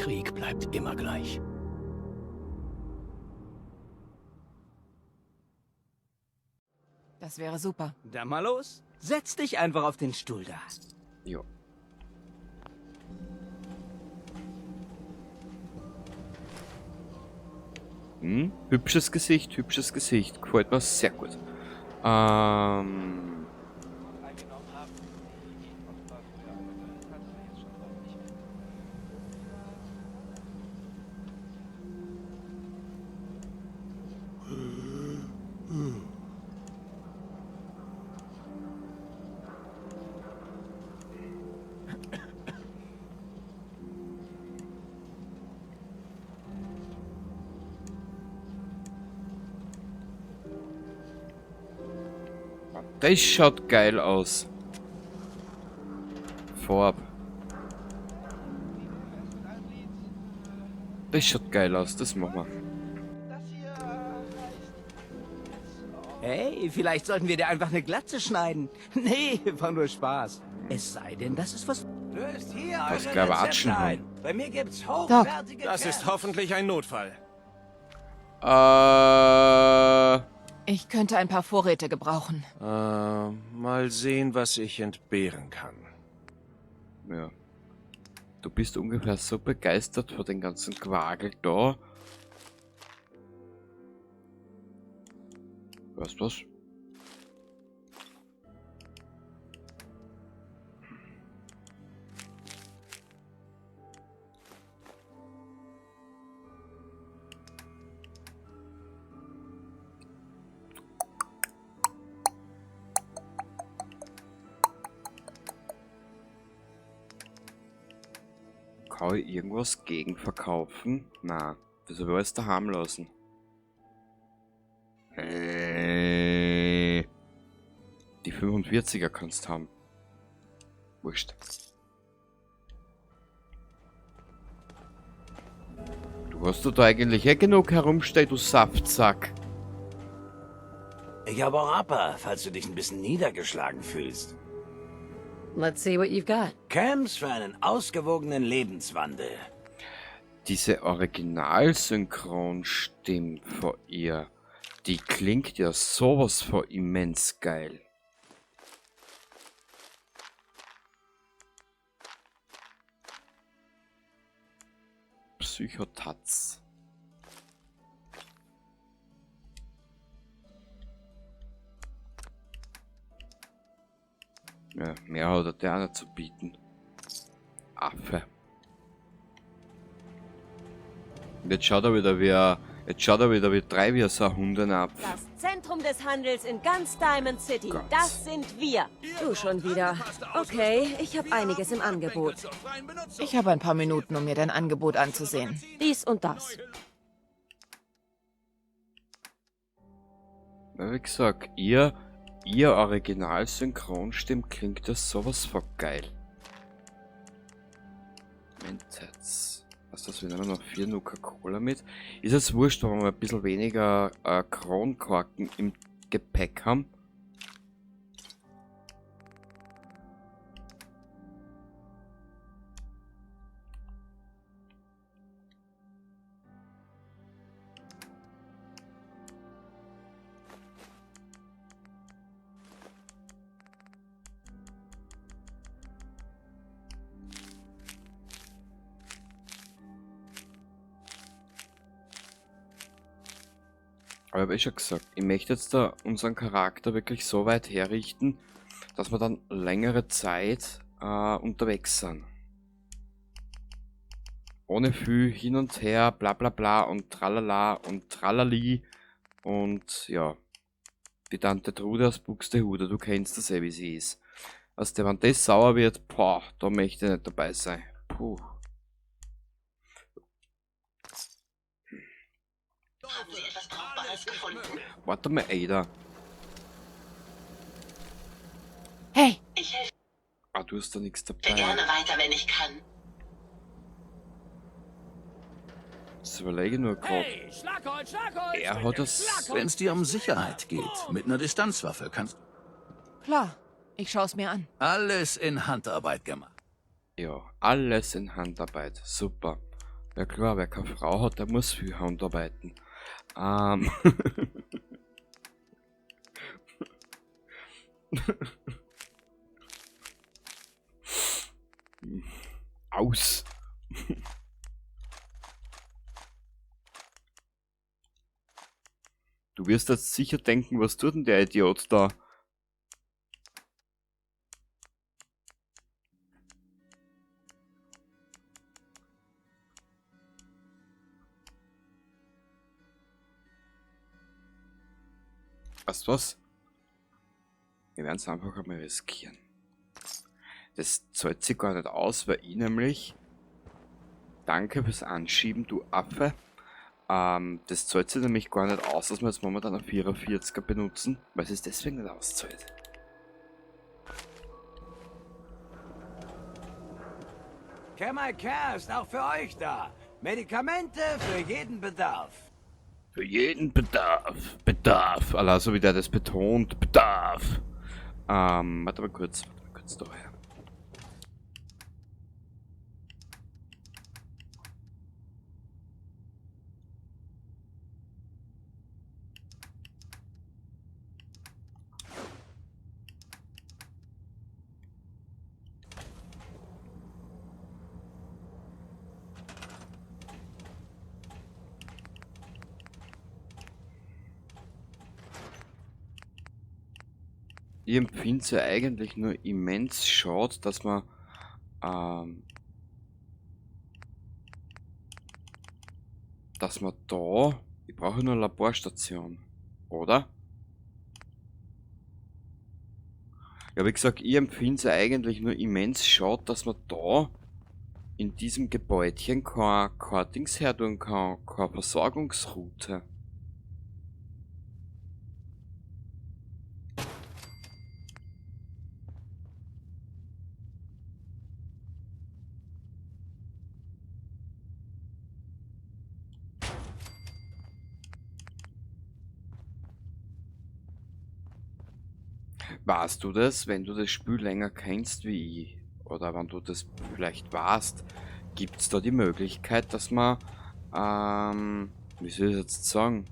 Krieg bleibt immer gleich. Das wäre super. Dann mal los. Setz dich einfach auf den Stuhl da. Ja. Hm, hübsches Gesicht, hübsches Gesicht. Gefällt mir sehr gut. Das schaut geil aus. Vorab. Das schaut geil aus, das machen wir. Hey, vielleicht sollten wir dir einfach eine Glatze schneiden. Nee, war nur Spaß. Es sei denn, das ist was... Löst hier Was eure Klavatschen Rezepte haben. ein. Bei mir gibt's Doc. hochwertige Das ist Kerns. hoffentlich ein Notfall. Ich könnte ein paar Vorräte gebrauchen. Mal sehen, was ich entbehren kann. Ja. Du bist ungefähr so begeistert von den ganzen Quagel da. Weißt du was? Kann ich irgendwas gegen verkaufen? Na, das hab ich alles daheim lassen. Die 45er kannst haben. Wurscht. Du hast doch da eigentlich eh genug herumstehen, du Saftsack. Ich habe auch Upper, falls du dich ein bisschen niedergeschlagen fühlst. Let's see what you've got. Camps für einen ausgewogenen Lebenswandel. Diese Originalsynchronstimme von ihr, die klingt ja sowas von immens geil. Psychotatz. Ja, mehr hat der auch nicht zu bieten. Affe. Und jetzt schaut er wieder wie ein, jetzt schaut er wieder wie drei wie so ein Hundenapf. Das Zentrum des Handels in ganz Diamond City. Gott. Das sind wir. Du schon wieder. Okay, ich habe einiges im Angebot. Ich habe ein paar Minuten, um mir dein Angebot anzusehen. Dies und das. Na, wie gesagt, ihr Original-Synchronstimme klingt das sowas von geil. Moment jetzt. Was das, wir nehmen noch 4 Nuka-Cola mit. Ist jetzt wurscht, wenn wir ein bisschen weniger Kronkorken im Gepäck haben. Aber ich hab eh schon gesagt, ich möchte jetzt da unseren Charakter wirklich so weit herrichten, dass wir dann längere Zeit unterwegs sind. Ohne viel hin und her, bla bla bla und tralala und tralali und ja. Die Tante Trude aus Buxtehude, du kennst das eh, wie sie ist. Also, wenn das sauer wird, boah, da möchte ich nicht dabei sein. Puh. Haben Sie etwas Brauchbares gefunden? Warte mal, Ada. Hey! Ich helfe Ah, du hast da nichts dabei. gerne weiter, wenn ich kann. Das überlege ich nur grad. Hey, Schlagholz, Schlagholz! Er hat das. Wenn's dir um Sicherheit geht, mit einer Distanzwaffe kannst Klar, ich schau's mir an. Alles in Handarbeit gemacht. Ja, alles in Handarbeit. Super. Ja klar, wer keine Frau hat, der muss viel Hand arbeiten. Aus. Du wirst jetzt sicher denken, was tut denn der Idiot da? Weißt du was? Wir werden es einfach einmal riskieren. Das zahlt sich gar nicht aus, weil ich nämlich... Danke fürs Anschieben, du Affe. Das zahlt sich nämlich gar nicht aus, dass wir jetzt momentan einen 44er benutzen, weil es sich deswegen nicht auszahlt. Care ist auch für euch da. Medikamente für jeden Bedarf. Für jeden Bedarf. Bedarf. Allein so wie der das betont. Bedarf. Warte mal kurz. Warte mal kurz daher. Ich empfinde es ja eigentlich nur immens schade, dass man da, ich brauche nur eine Laborstation, oder? Ja, wie gesagt, ich empfinde es ja eigentlich nur immens schade, dass man da in diesem Gebäudchen kein Dings her tun kann, keine Versorgungsroute. Weißt du das, wenn du das Spiel länger kennst wie ich, oder wenn du das vielleicht weißt, gibt's da die Möglichkeit, dass man, wie soll ich das jetzt sagen?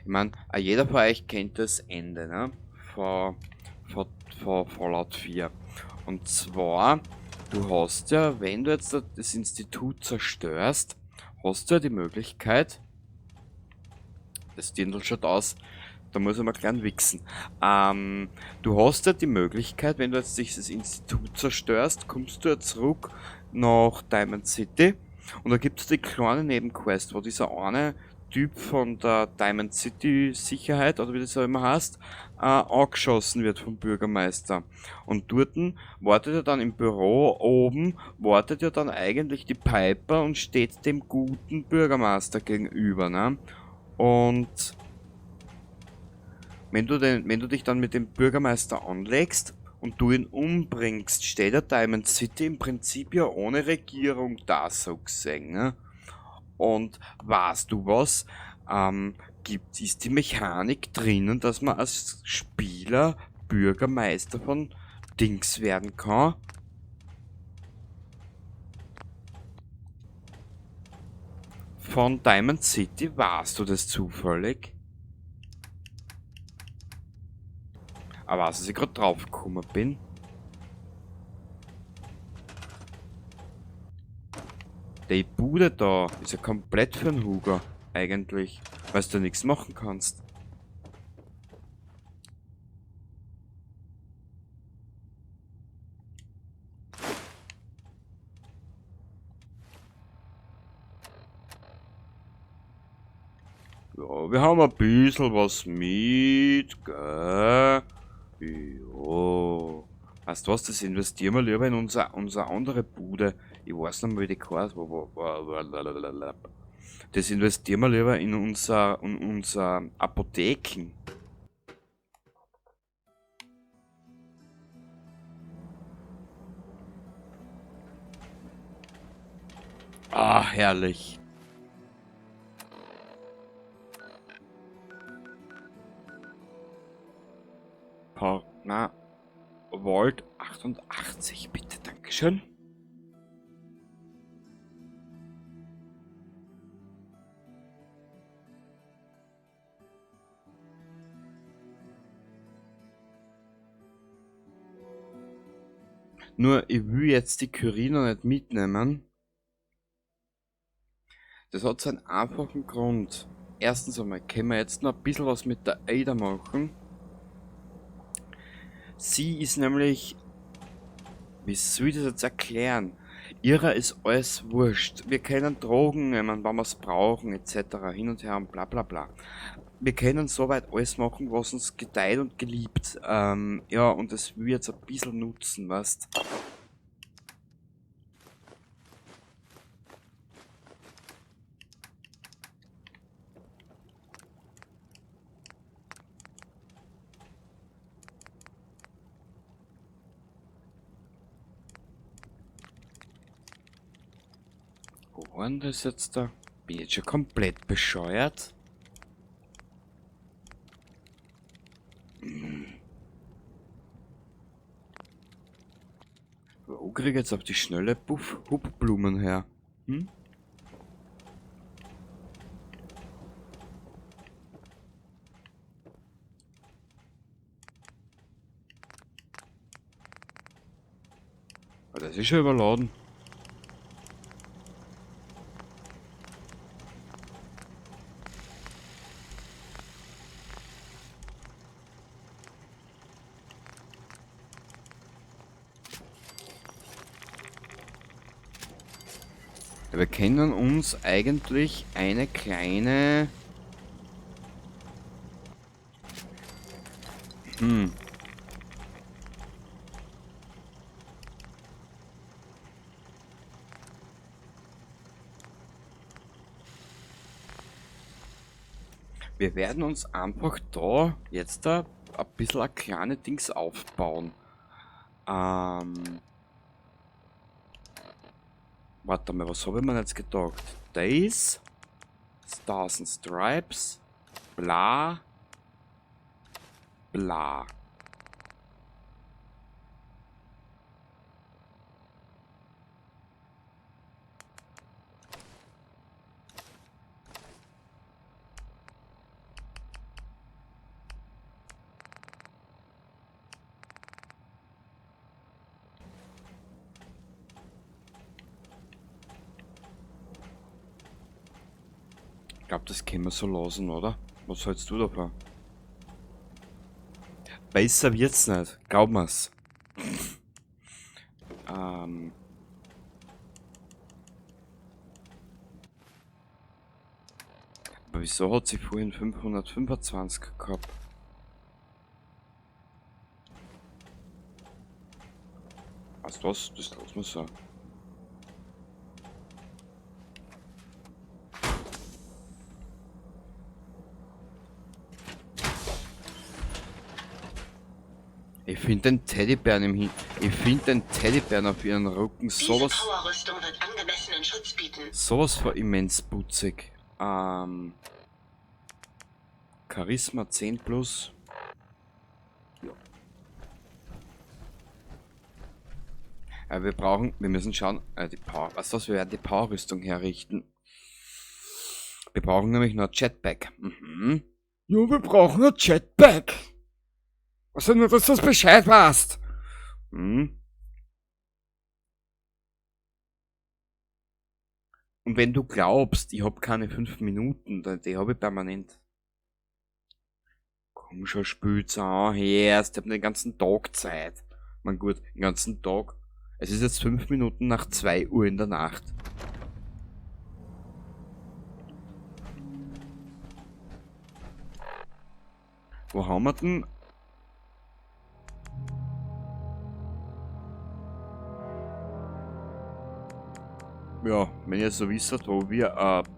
Ich mein, jeder von euch kennt das Ende, ne? Von Fallout 4. Und zwar, du hast ja, wenn du jetzt das Institut zerstörst, hast du ja die Möglichkeit, das Dirndl schaut aus, da muss ich mal klein wichsen. Du hast ja die Möglichkeit, wenn du jetzt dieses Institut zerstörst, kommst du ja zurück nach Diamond City und da gibt's die kleine Nebenquest, wo dieser eine Typ von der Diamond City Sicherheit, oder wie das auch immer heißt, angeschossen wird vom Bürgermeister. Und dort wartet er dann im Büro oben, wartet ja dann eigentlich die Piper und steht dem guten Bürgermeister gegenüber, ne? Und wenn du dich dann mit dem Bürgermeister anlegst und du ihn umbringst, steht der Diamond City im Prinzip ja ohne Regierung da, so gesehen, ne? Und weißt du was? Ist die Mechanik drinnen, dass man als Spieler Bürgermeister von Dings werden kann? Von Diamond City, weißt du das zufällig? Aber was, dass ich grad drauf gekommen bin? Die Bude da ist ja komplett für den Hugo, eigentlich, weil du nichts machen kannst. Ja, wir haben ein bisschen was mit, gell? Ja. Weißt du was, das investieren wir lieber in unsere andere Bude. Ich weiß nicht mehr, wie die heißt. Das investieren wir lieber in unser Apotheken. Ah, herrlich. Na, Vault 88, bitte, dankeschön. Nur, ich will jetzt die Kyrina nicht mitnehmen. Das hat seinen einfachen Grund. Erstens einmal können wir jetzt noch ein bisschen was mit der Ada machen. Sie ist nämlich... Wie soll ich das jetzt erklären? Ihrer ist alles wurscht. Wir können Drogen nehmen, wenn wir's brauchen, etc. Hin und her und bla bla bla. Wir können soweit alles machen, was uns gedeiht und geliebt. Ja, und das will ich jetzt ein bisschen nutzen, weißt? Wo war denn das jetzt da? Bin ich jetzt schon komplett bescheuert? Wo krieg ich jetzt auf die schnelle Puff-Hubblumen her? Hm? Ah, das ist schon überladen. Wir können uns eigentlich eine kleine... Wir werden uns einfach da jetzt da ein bisschen ein kleines Dings aufbauen. Warte mal, was hab ich mir jetzt gedacht? Days, Stars and Stripes, bla, bla. Ich glaub, das können wir so lassen, oder? Was hältst du davon? Besser wird's nicht, glaub mir's. Aber wieso hat sie vorhin 525 gehabt? Also das lassen wir so. Ich find den Teddybären im Hin-, ich find den Teddybären auf ihren Rücken Diese sowas Powerrüstung wird angemessenen Schutz bieten. Sowas von immens putzig. Charisma 10 plus. Ja. Wir brauchen, wir müssen schauen, die Power, weißt du was, wir werden die Powerrüstung herrichten. Wir brauchen nämlich noch ein Jetpack. Ja, wir brauchen ein Jetpack. Also nur, dass du das Bescheid weißt. Und wenn du glaubst, ich hab keine 5 Minuten, dann, die hab ich permanent. Komm schon, spül's an, herst, ich hab den ganzen Tag Zeit. Man gut, den ganzen Tag. Es ist jetzt 5 Minuten nach 2 Uhr in der Nacht. Wo haben wir denn? Ja, wenn ihr so wisst, wo wir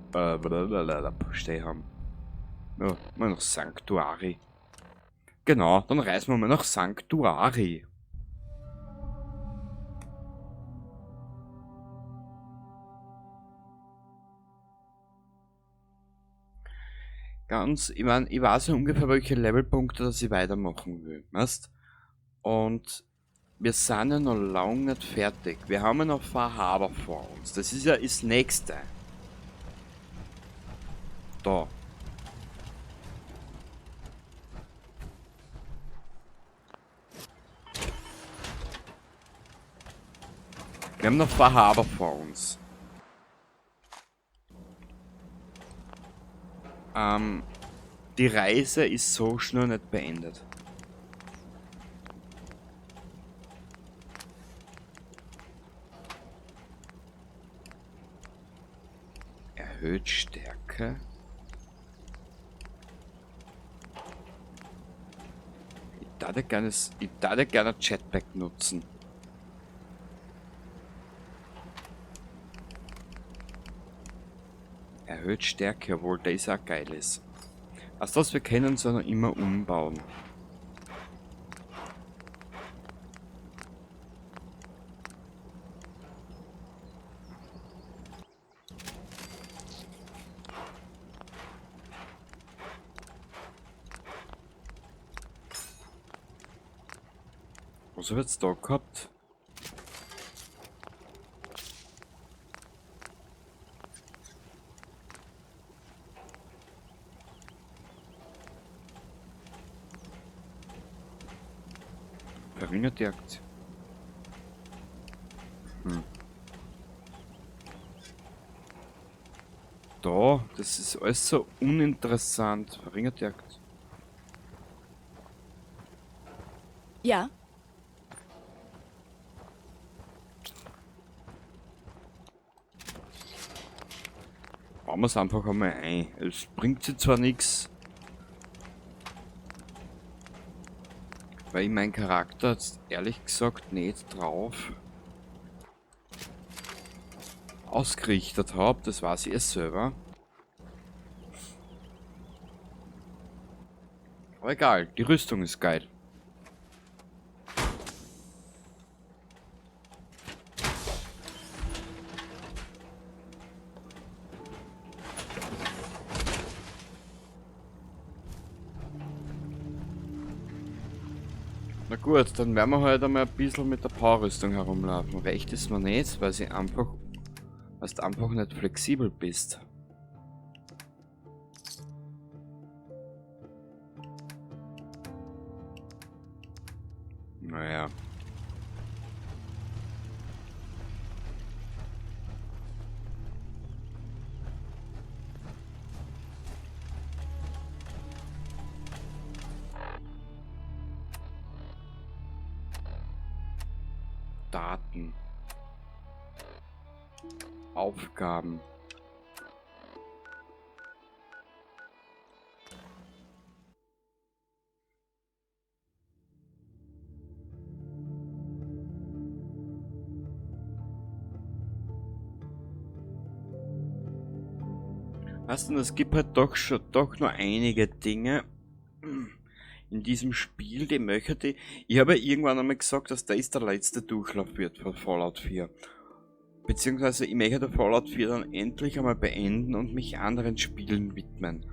blablabla stehen haben. Ja, mal nach Sanctuary. Genau, dann reisen wir mal nach Sanctuary. Ganz, ich mein, ich weiß ja ungefähr, welche Levelpunkte, dass ich weitermachen will, weißt? Und wir sind ja noch lange nicht fertig. Wir haben ja noch Far Harbor vor uns. Das ist ja das nächste. Da. Wir haben noch Far Harbor vor uns. Die Reise ist so schnell nicht beendet. Erhöht Stärke. Ich würde gerne Jetpack nutzen. Erhöht Stärke, obwohl der ist auch geil ist. Also das, wir können uns ja noch immer umbauen. Was hab ich jetzt da gehabt? Verringert die Aktion. Da, das ist alles so uninteressant. Verringert die Aktion. Ja. Bauen wir es einfach einmal ein. Es bringt sich zwar nix, weil ich meinen Charakter jetzt ehrlich gesagt nicht drauf ausgerichtet hab, das weiß ich erst selber. Aber egal, die Rüstung ist geil. Na gut, dann werden wir halt einmal ein bisschen mit der Power-Rüstung herumlaufen. Recht ist mir nicht, weil du einfach nicht flexibel bist. Naja. Daten. Aufgaben. Weißt du, es gibt halt doch schon doch noch einige Dinge in diesem Spiel, die möchte ich. Ich habe ja irgendwann einmal gesagt, dass das der letzte Durchlauf wird von Fallout 4. Beziehungsweise ich möchte Fallout 4 dann endlich einmal beenden und mich anderen Spielen widmen.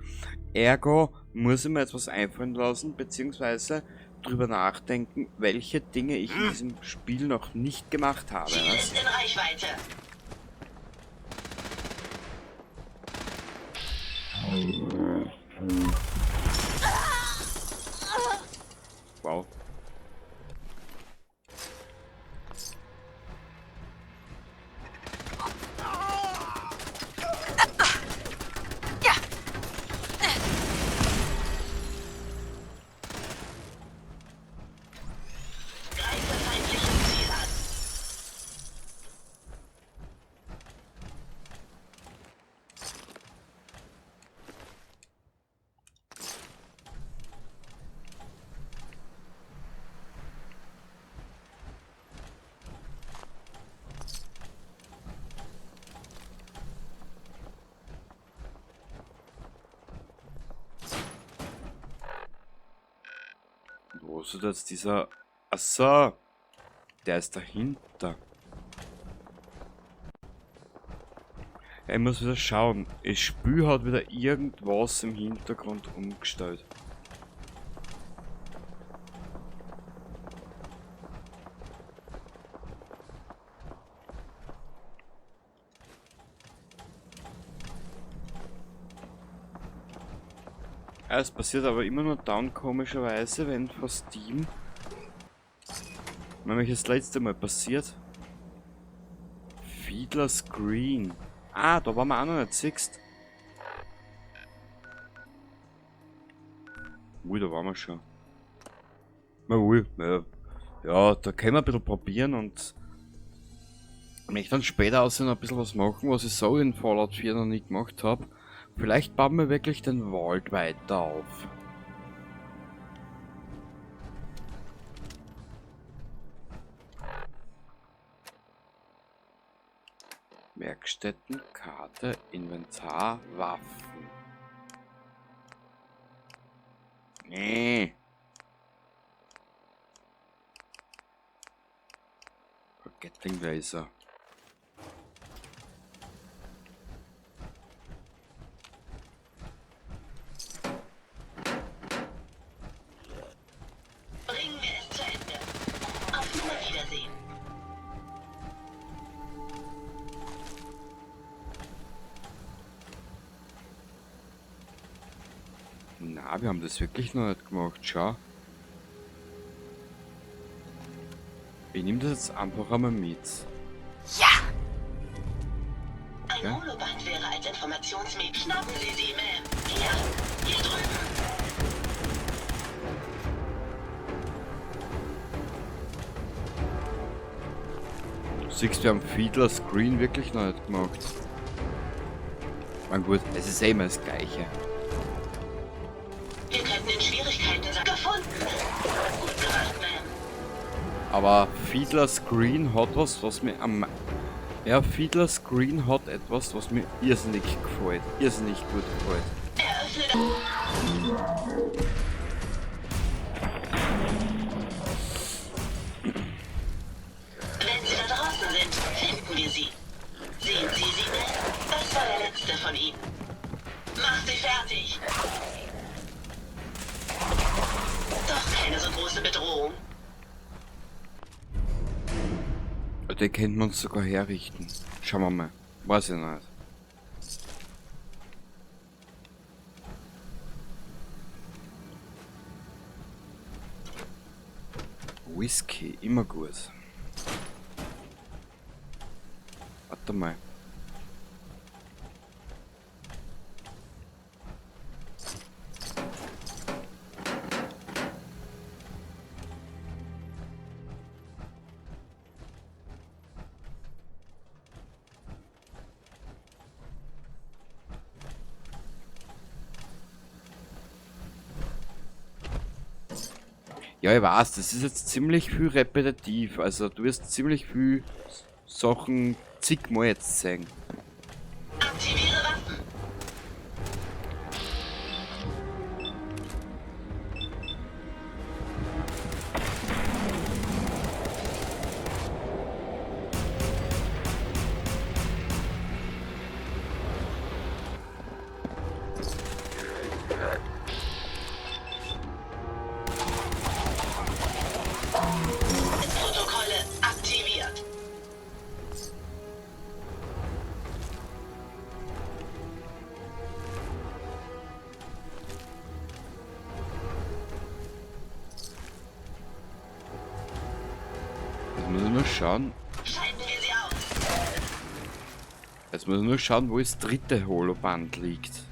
Ergo muss ich mir etwas einfallen lassen, beziehungsweise drüber nachdenken, welche Dinge ich in diesem Spiel noch nicht gemacht habe. Ziel Was? ist in Reichweite. Wow. Greife feindliches Ziel an. Wo ist jetzt dieser... Achso! Der ist dahinter. Ja, ich muss wieder schauen. Das Spiel hat wieder irgendwas im Hintergrund umgestellt. Ja, es passiert aber immer nur dann komischerweise, wenn von Steam, nämlich das letzte Mal passiert. Fiedler's Green. Ah, da waren wir auch noch nicht, siehst. Ui, da waren wir schon. Na ui, ja, ja, da können wir ein bisschen probieren und ich möchte dann später außerdem noch ein bisschen was machen, was ich so in Fallout 4 noch nicht gemacht habe. Vielleicht bauen wir wirklich den Wald weiter auf. Werkstätten, Karte, Inventar, Waffen. Nee. Gatling Laser. Bringen wir es zu Ende. Auf Nimmerwiedersehen. Na, wir haben das wirklich noch nicht gemacht, schau. Ich nehme das jetzt einfach einmal mit. Ja! Ein Ja? Holoband wäre als Informationsmed. Schnappen Sie sie, Ma'am. Hier, hier drüben. Du siehst, wir haben Fiedler's Green wirklich noch nicht gemacht. Man gut, es ist eh immer das Gleiche. Wir könnten in Schwierigkeiten sein. Gefunden. Gut gemacht, Ma'am. Aber Fiedler's Green hat was, was mir am... Ja, Fiedler's Green hat etwas, was mir irrsinnig gefällt. Irrsinnig gut gefällt. Eröffne Wenn sie da draußen sind, finden wir sie. Sehen Sie sie, Ma'am? Das war der letzte von ihnen. Mach sie fertig. Doch keine so große Bedrohung. Den könnten wir uns sogar herrichten. Schauen wir mal. Weiß ich nicht. Whisky, immer gut. Warte mal. Ja, ich weiß, das ist jetzt ziemlich viel repetitiv. Also du wirst ziemlich viel Sachen zigmal jetzt sehen. Aktiviere Waffen. Protokolle aktiviert. Jetzt muss ich nur schauen. Schalten wir sie aus. Jetzt muss ich nur schauen, wo das dritte Holoband liegt.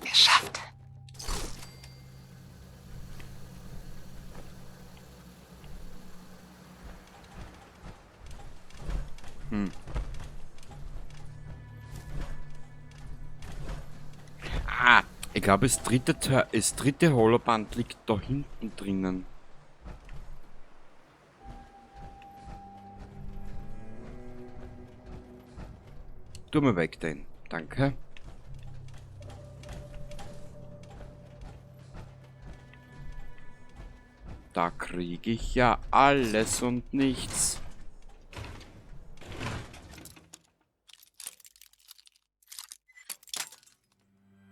Geschafft. Ah, ich glaube, das dritte Holoband liegt da hinten drinnen. Tu mal weg den. Danke. Da krieg ich ja alles und nichts.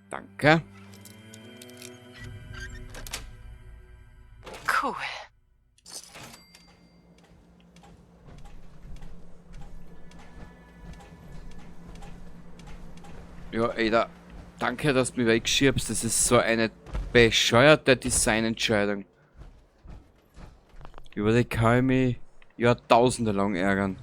Danke. Cool. Ja, Ada, danke, dass du mich wegschiebst. Das ist so eine bescheuerte Designentscheidung. Über die kann ich mich jahrtausende lang ärgern.